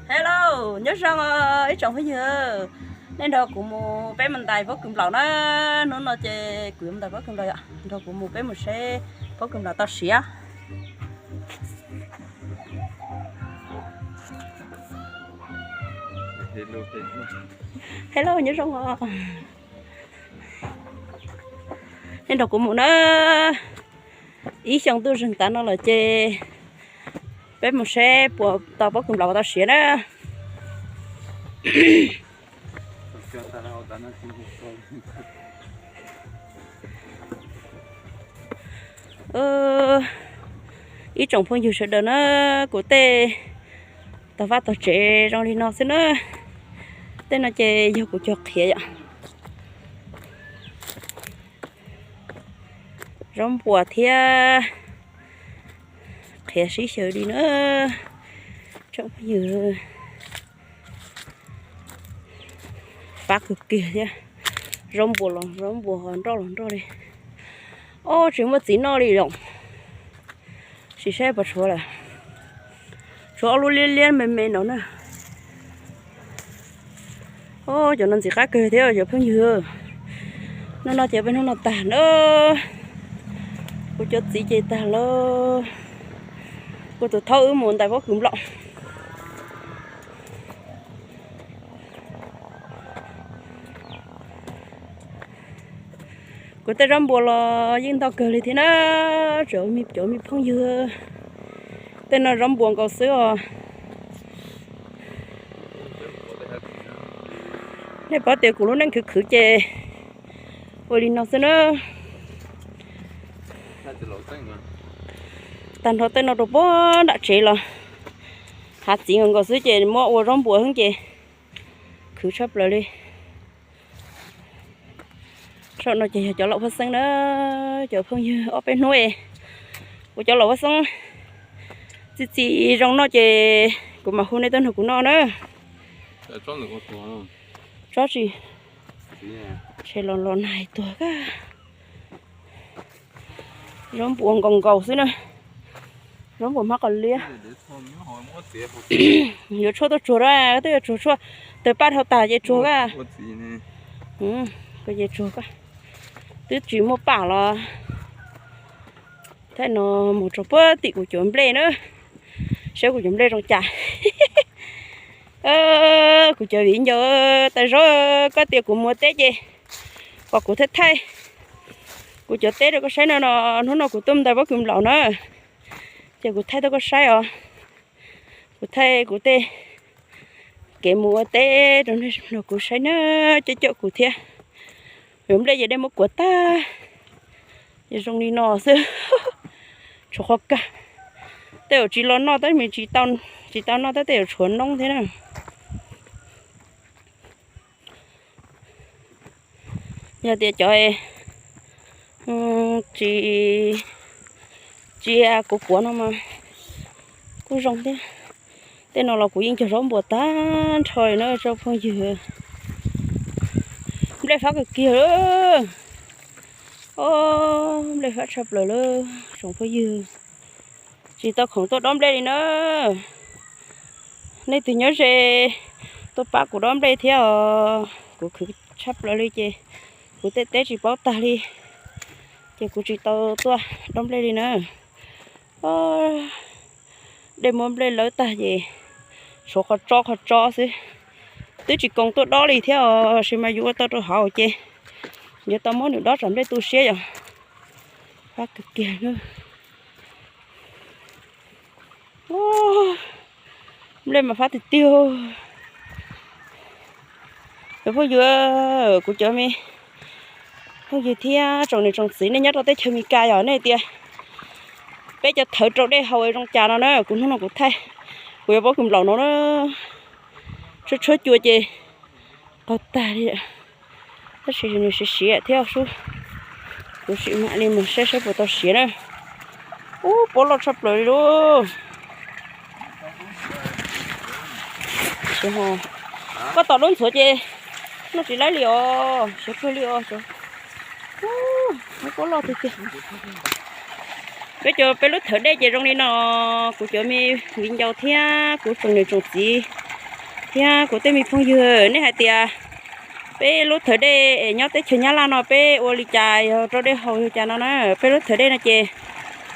Hello, nyob zoo ib tsoom phooj ywg, nej nrog kuv mus peb mus ntais pob kws nplaum na. Hnub no ces kuv yuav mus ntais pob kws nplaum yom, nrog kuv mus peb mus saib pob kws nplaum tau siav. Hello, nyob zoo os. Nej nrog kuv mus na. Ib xyoo ntuj zeeg tas no lawm ces peb mus saib puas tau pob kws nplaum tau siav na. Ib tsoom phooj ywg sawv daws na, kuv tej tog vaj tog tsev zoo li no xwb na. Tej no ces yog kuv cov qhiav yom. Zaub npuas thiab qhiav sib xyaw li na. Tsoom phooj ywg, fab kawg kiag thiab. Zaub npuas los zaub npuas, nroj los nroj li. Ob, tsis muaj txiv noj li los. Sim saib puas tshuav lawm. Tshuav ob lub liab liab me me no na. Ob, cov no ntxim qab kawg thiab cov phooj ywg. Hnub no ces peb hnub no tag na. Kuv cov txiv ces tag lawm. Kuv tus thaub wb mus ntais pob kws nplaum. Kuv tej zaub npuas los yeej ntau kawg li thiab na. Cov me phooj ywg, tej no zaub npuas nkaus xwb os. Nej paub tias kuv lub neej khwv khwv ces ua li no xwb na. Tag nrho tej no rau puag nram tsev los hav txiv nkaus nkaus xwb ces muab ua zaub npuas xwb ces khwv tshaj plaws li. Saum no ces yog cov laus paj xeeb na, cov phooj ywg ob peb hnub es kuv cov laus paj xeeb txi txiv zoo noj ces kuv mam hu nej tuaj nrog kuv noj na. Tsob tsis, ntshe los los nag tuag kawg. Zaub npuas nkaus nkaus xwb na. Zaub npuas hmab qos liab. Yuav tshuaj tuaj tsuag a, twb yuav tsuag tshuaj, tawg paj dhau tas ces tsuag a. Ces tsuag a, twb tsis muaj paj los. Thaum no mus rau puag tim kuv cov nplej na, saib kuv cov nplej zoo cas. Kuv cov viv ncaus tas zog, koj tias kuv mus teb ces kom kuv thaij thaij kuv cov teb rau koj saib no no. Hnub no kuv tuaj ntais pob kws nplaum na, ces kuv thaij rau koj saib os. Kuv thaij kuv tej kev mus ua teb rau nej nrog kuv saib na, coj coj kuv thiab. Yuav nplej ces dej muab kuav tag, zoo li no xwb. Tshuav qhov kawg, tej zaum tsis los noj tab sis tsis tau noj tab tej zaum tshuav noob thiab na. Yog tias cov tsis cia kuv kuav no mas kuj zoo thiab. Tej no los kuv yeej cog zaub npuas tag nrho na tsoom phooj ywg. Nplej fab kawg kiag lawm. Ob, nplej fab tshaj plaws lawm tsoom phooj ywg. Tsis tau khoom tuaj dob nplej li na. Nej twg nyob ze tuaj pab kuv dob nplej thiab os. Kuv khwv tshaj plaws li ces kuv tej teb tsis paub tag li, ces kuv tsis tau tuaj dob nplej li na. Dej muab nplej lawb tag ces tshuav qhov tsob qhov tsob xwb. Twb tsis koom tuaj dob li thiab os, sis mas yuav ua tau rau hauv ces yuav tau muab nws dob tsam nplej tu siab yom. Fab kawg kiag. Nplej mas fab tiag tiag. Cov phooj ywg, kuv cov me phooj ywg thiab tsoom niam tsoom txiv nej nyob rau teb chaws Amelikas yom, nej tias peb cov thawv rau dej haus zoo cas no na, kuv hnub no kuv thaij, kuv yuav pob kws nplaum no na, tshuab tshuab cua ces qaug tag li. Tab sis nws siav siav thiab sub, kuv sim mam li mus saib saib puas tau siav na. Ub, pob loj tshaj plaws li lauj. Koj tom lub ntxhuav ces noj tsis laib li os, siav kawg li os. Ub, pob loj tiag tiag. Peb cov peb lub thawv dej ces zoo li no, kuv cov me viv ncaus thiab kuv tsoom niam tsoom txiv Thiab kuv tej me phooj ywg, nej hais tias peb lub thawv dej es nyob teb chaws Nyab Laj no peb ua li cas yog rau dej haus yog cas no na? Peb lub thawv dej no ces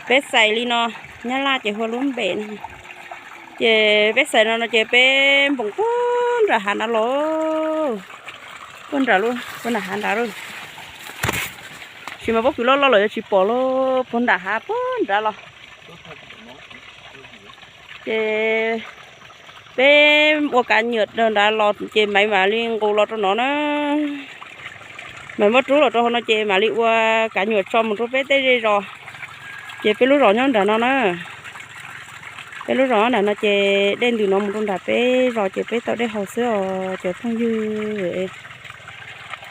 peb xais li no, Nyab Laj ces hu ua lub npem no. Ces peb xais no no ces peb npoos puag nram hav nrad los, puag nram lub, puag nram hav nrad lawm. Tab sis mas pob kws loj loj lawm yuav tsis pom lawm, puag nram hav puag nrad los. Ces peb ua kav nyuam rau nrad los ces Maiv mam li nqus los rau no na. Maiv muab rub los rau hauv no ces mam li ua kav nyuam tso mus rau peb tej zej zos. Ces peb lub zos nyob nram no na. Peb lub zos nyob nram no ces dej ntws no mus rau nram peb zos ces peb tau dej haus xwb os cov phooj ywg.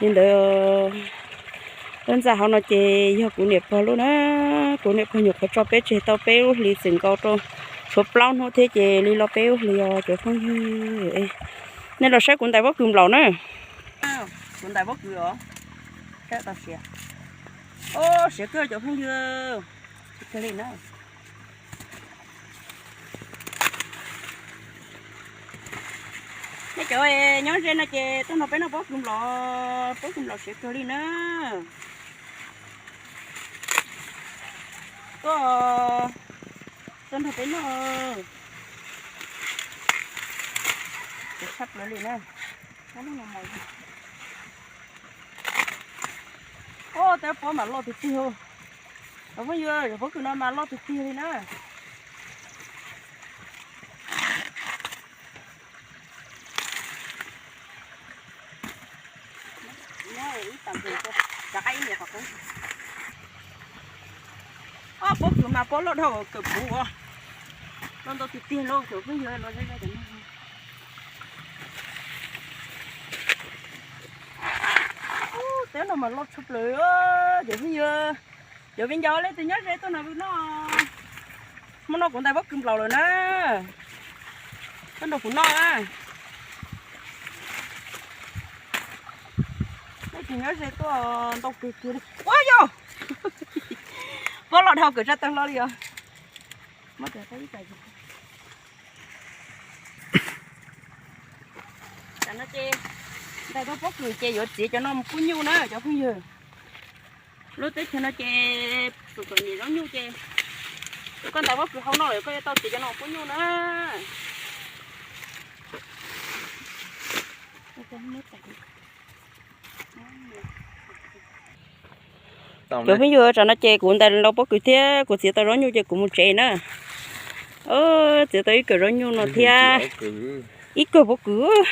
Li ntawd, lub ntxa hauv no ces yog kuv niam pog lub na. Kuv niam pog nyuam qhuav tso peb tseg tau peb lub hlis txwm nkaus rau, tshuav plaub hnub thiab ces li los peb lub hlis os cov phooj ywg. Nej los saib kuv ntais pob kws nplaum na. Kuv ntais pob kws os. Saib tau siav. Siav kawg cov phooj ywg. Siav kawg li na. Nej cov nyob ze no ces tuaj nrog peb noj pob kws nplaum, pob kws nplaum siav kawg li na. Tuaj, tuaj nrog peb noj. Siav tshaj plaws li na. Ua teb pob mas loj tiag tiag. Cov phooj ywg, cov pob kws no mas loj tiag tiag li na. Ob pob kws mas pob loj dhau kawm puv ua. Loj ntau tiag tiag lauj cov phooj ywg los ze. Teb no mas loj tshaj plaws cov phooj ywg. Cov viv ncaus leej twg nyob ze tuaj nrog kuv noj. Hmo no kuv ntais pob kws nplaum lawm na. Tuaj nrog kuv noj na. Leej twg nyob ze tuaj ntau kawg kiag li. Ua yog pob loj dhau kawm tsaj tawg hlo li os. Tam no ces ntais tau pob kws ces yuav txiav cov no mus pub nyuj na cov phooj ywg. Lub teb chaws no ces txom txom nyem zaub nyuj ces koj ntais pob kws hau no lawm koj yuav tau txiav cov no pub nyuj na. Cov phooj ywg, tam no ces kuv ntais tau pob kws thiab kuv txiav tau zaub nyuj ces kuv mus tsev na. Txiav tau ib kawm zaub nyuj no thiab ib kawm pob kws.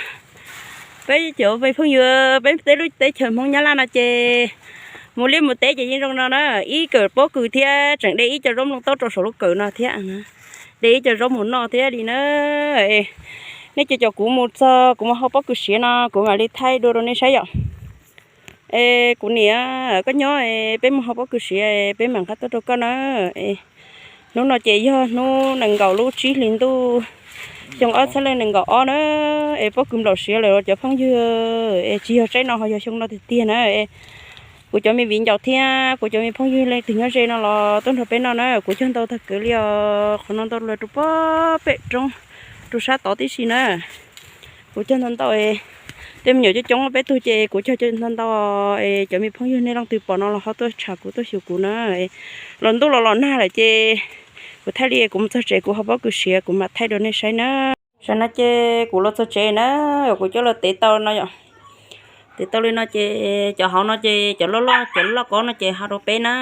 Peb cov phooj ywg, peb teb lub teb chaws Hmoob Nyab Laj no ces mus liaj mus teb ces yeej zoo no na, ib kawm pob kws thiab tseem de ib co zaub nplooj taub rau saum lub kawm no thiab, de ib co zaub mus noj thiab li na. Nej cov, cov kuv mus txog kuv mus hau pob kws siav no kuv mam li thaij dua rau nej saib yom. Es kuv niam, koj nyob es peb mus hau pob kws siav peb mam nqa tuaj rau koj na. Hnub no ces yog hnub nees nkaum lub tsib hlis ntuj xyoo ob txhiab leej nees nkaum ob na. Es pob kws nplaum siav lawm cov phooj ywg, es tsis yog tsaib no ho yog xyoo no tiag tiag na. Kuv cov me viv ncaus thiab kuv cov me phooj ywg leej twg nyob ze no los tuaj nrog peb noj na, kuv cog ntau tag kev li os, qhov no ntau lawm rau pob pem roob, rau sab tod tib si na. Kuv cog ntau ntau, tej me nyuam coob coob peb tug ces kuv cog cov ntau ntau, es cov me phooj ywg nej leej twg pom no los ho tuaj tsham kuv tuaj xyuas kuv na. Los ntuj los los nag lawm ces kuv thaij li kuv mus txog tsev kuv hau pob kws siav kuv mam thaij rau nej saib na. Tam no ces kuv los txog tsev na, kuv coj los tev tau no yom. Tev tau li no ces cov hauv no ces cov loj loj, cov loj kob no ces hau rau peb na.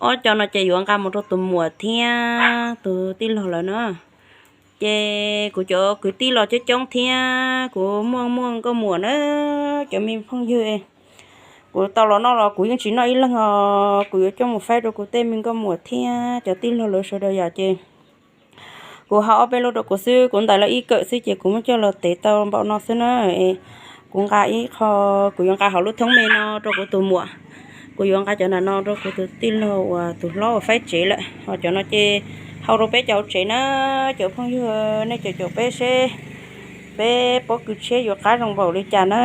Ob co no ces yuav nqa mus rau tus muam thiab tus tij laug lawv na. Ces kuv cov kwv tij los coob coob thiab kuv muaj muaj nkauj muam na, cov me phooj ywg. Kuv tau los noj los kuv yeej tsis noj ib leeg os, kuv yuav coj mus faib rau kuv tej me nkauj muam thiab cov tij laug lawv sawv daws yom ces kuv hau ob peb lub rau kuv xwb, kuv ntais lawv ib kawm xwb ces kuv muab coj los tev tau npaum no xwb na. Kuv nqa ib qho, kuv yuav nqa hauv lub thoob me no rau kuv tus muam, kuv yuav nqa cov nram no rau kuv tus tij laug uas tus hlob uas faib tsev lawm, ho cov no ces hau rau peb cov hauv tsev na. Cov phooj ywg, nej caum caum peb seb peb pob kws tshiab yuav qab zoo npaum li cas na.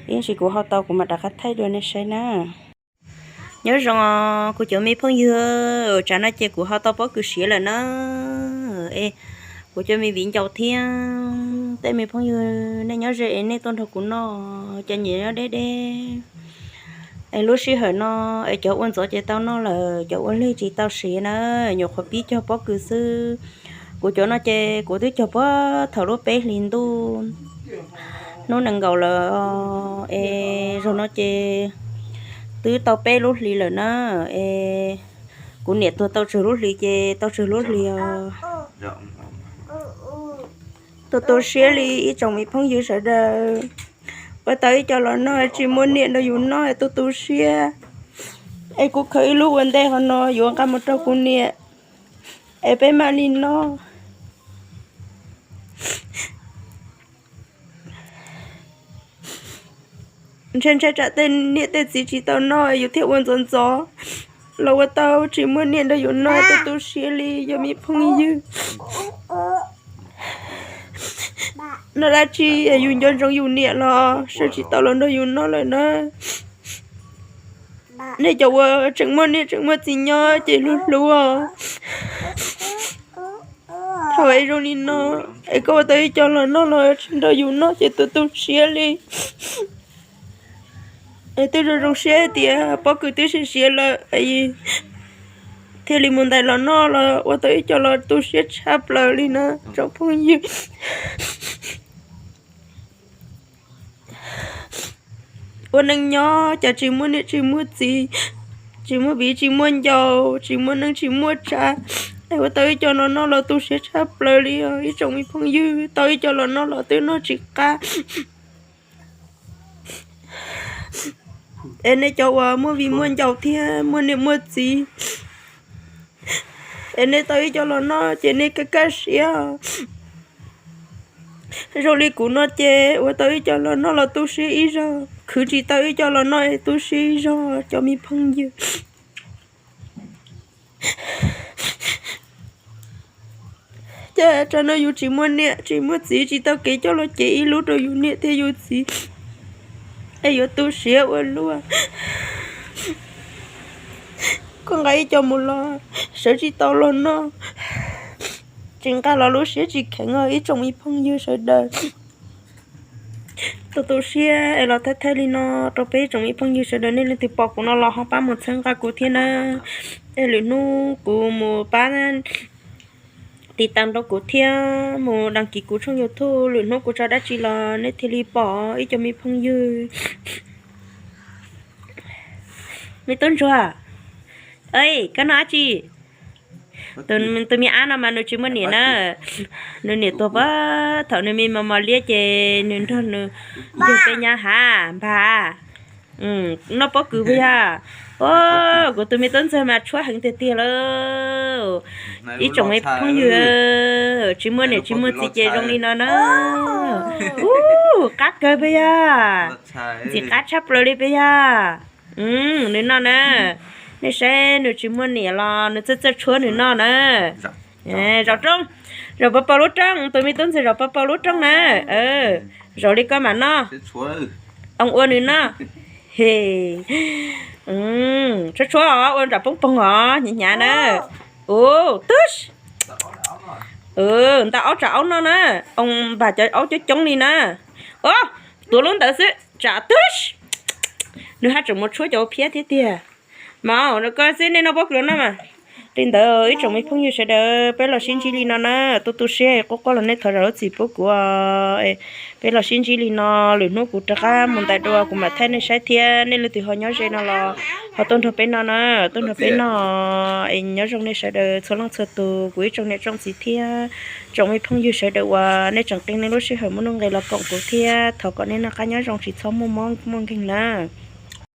Ib ntsis kuv hau tau kuv mam rov qab thaij dua nej saib na. Nyob zoo kuv cov me phooj ywg, tsam no ces kuv hau tau pob kws siav lawm na. Es Kuv cov me viv ncaus thiab tej me phooj ywg, nej nyob ze es nej tuaj nrog kuv noj cov nyiam nyob deb deb. Es lub sij hawm no es cov ua ntxov ces tau noj lawm, cov ua lig tsis tau siav na, nyuam qhuav pib cog pob kws xwb. Kuv cov no ces kuv twb cog puag thaum lub peb hlis ntuj, hnub nees nkaum lawm es zaum no ces twb tau peb lub hlis lawm na. Es kuv niam tuag tau tsawg lub hlis ces tau tsawg lub hlis os. Tu tu siab li ib tsoom me phooj ywg sawv daws, ua tau ib co los noj tsis muaj niam nrog yus noj tu tu siab. Es kuv khaws ib lub ua ntej ho no yuav nqa mus rau kuv niam es peb mam li noj. Ntshai ntshai tsam tej niam tej txiv tsis tau noj yus thiaj ua ntxov ntxov los ua tau tsis muaj niam nrog yus noj tu tu siab li yog me phooj ywg. Noj dab tsi yus nco ntsoov yus niam los sawv tsis tau los nrog yus noj lawm na. Nej cov uas tseem muaj niam tseem muaj txiv nyob ces hlub hlub os. Thaum es zoo li no es koj ua tau ib co los noj los tsis nrog yus noj ces tu tu siab li. Es twb zoo zoo siab tias pob kws twb siav siav lawm thiaj li mus ntais los noj los ua tau ib co los tu siab tshaj plaws li na tsoom phooj ywg. Ua neej nyob cas tsis muaj niam tsis muaj txiv, tsis muaj viv tsis muaj ncaus, tsis muaj neej tsis muaj tsav. Es ua tau ib co los noj los tu siab tshaj plaws li os ib tsoom me phooj ywg, tau ib co los noj los twb noj tsis qab. Es nej cov uas muaj viv muaj ncaus thiab muaj niam muaj txiv, es nej tau ib co los noj ces nej kaj kaj siab. Zoo li kuv no ces ua tau ib co los noj los tu siab ib zaug, khwv tsis tau ib co los noj es tu siab ib zaug cov me phooj ywg. Ces tsam no yus tsis muaj niam tsis muaj txiv tsis tau kev coj los cev ib lub rau yus niam thiab yus txiv, es yuav tu siab ua luaj. Koj nqa ib co mus los sawv tsis tau los noj, tsis nqa los lub siab tsis kheev os ib tsoom me phooj ywg sawv daws. Tu tu siab es los thaij thaij li no rau peb ib tsoom me phooj ywg sawv daws, nej leej twg pom kuv no los ho pab mus txhawb nqa kuv thiab na. Es lwm hnub kuv mus pab tiv tas rau kuv thiab mus đăng ký kuv tshooj YouTube, lwm hnub kuv tso dab tsi los nej thiaj li pom ib co me phooj ywg. Me tub ntsuag, koj noj dab tsi? Tus me ab no mas nws tsis muaj niam na, nws niam tuag puag thaum nws me mos mos liab ces nws nrog nws yug peb nyab hav npag. Noj pob kws puas yog? Kuv tus me tub ntxawg mas tshuab heev tiag tiag lauj. Ib tsoom me phooj ywg, tsis muaj niam tsis muaj txiv ces zoo li no na. Ub, qab kawg puas yog? Ntxim qab tshaj plaws li puas yog? Nws noj na, nej saib nws tsis muaj niam los nws txawj txawj tshuab nws noj na. Zaum rooj, zaum pab paus lub rooj, tus me tub ntxawg zaum pab paus lub rooj na. Zaum li koj mam noj, oo ua nws noj. Tshuab tshuab ua nram poob poog os, hnyav hnyav na. Ub, tub, nta aub tsam aub noj na, oo npam cov aub coob coob li na. Ub, tuav lub ntawd xwb tsam tub, nws haj tseem mus tshuab cov ua phiab thiab tiag. Mas koj xwb nej noj pob kws los noj mas. Li ntawd ib tsoom me phooj ywg sawv daws peb los sib ntsib li no na, tu tu siab quaj quaj los nej thov zam lub txim pub kuv. Peb los sib ntsib li no, lwm hnub kuv rov qab mus ntais dua kuv mam thaij nej saib thiab. Nej leej twg ho nyob ze no los ho tuaj nrog peb noj na, tuaj nrog peb noj. Es nyob zoo nej sawv daws txhua leej txhua tus, kuv ib tsoom niam tsoom txiv thiab tsoom me phooj ywg sawv daws uas nej tseem qee nej lub sij hawm muaj nuj nqis los koom kuv thiab, thov kom nej noj qab nyob zoo tsis txhob muaj mob muaj nkeeg na.